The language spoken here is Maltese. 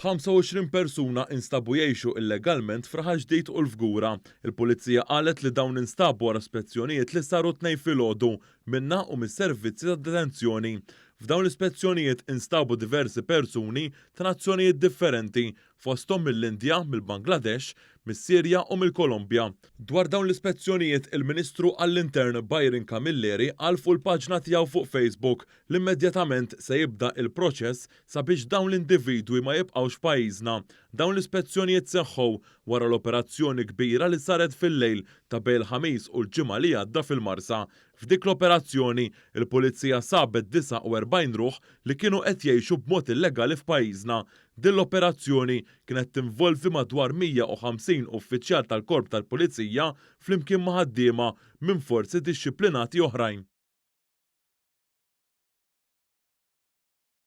25 persuna instabu jgħixu illegalment f'Raħal Ġdid u l-Fgura. Il-Pulizija qalet li dawn instabu wara spezzjonijiet li saru t-Tnejn filgħodu minnha u mis-servizzi ta' detenzjoni. F'dawn l-ispezzjonijiet instabu diversi persuni ta' nazzjonijiet differenti, fosthom mill-Indja, mill-Bangladesh, mis-Sirja u mill-Kolombja. Dwar dawn l-ispezzjonijiet, il-Ministru għall-Intern Byron Camilleri qal fuq il-paġna tiegħu fuq Facebook li immedjatament se jibda il-proċess sabiex dawn l-individwi ma jibqgħux f'pajjiżna. Dawn l-ispezzjonijiet seħħu wara l-operazzjoni kbira li saret fil-lejl ta' bejn il-Ħamis u l-Ġimgħa li għadda fil-Marsa. F'dik l-operazzjoni, il-Pulizija sabet 49 ruħ li kienu qed jgħixu b'mod illegali f'pajjiżna. Din l-operazzjoni kienet tinvolvi madwar 150 uffiċjal tal-Korp tal-Pulizija flimkien ma' ħaddiema minn forzi dixxiplinati oħrajn.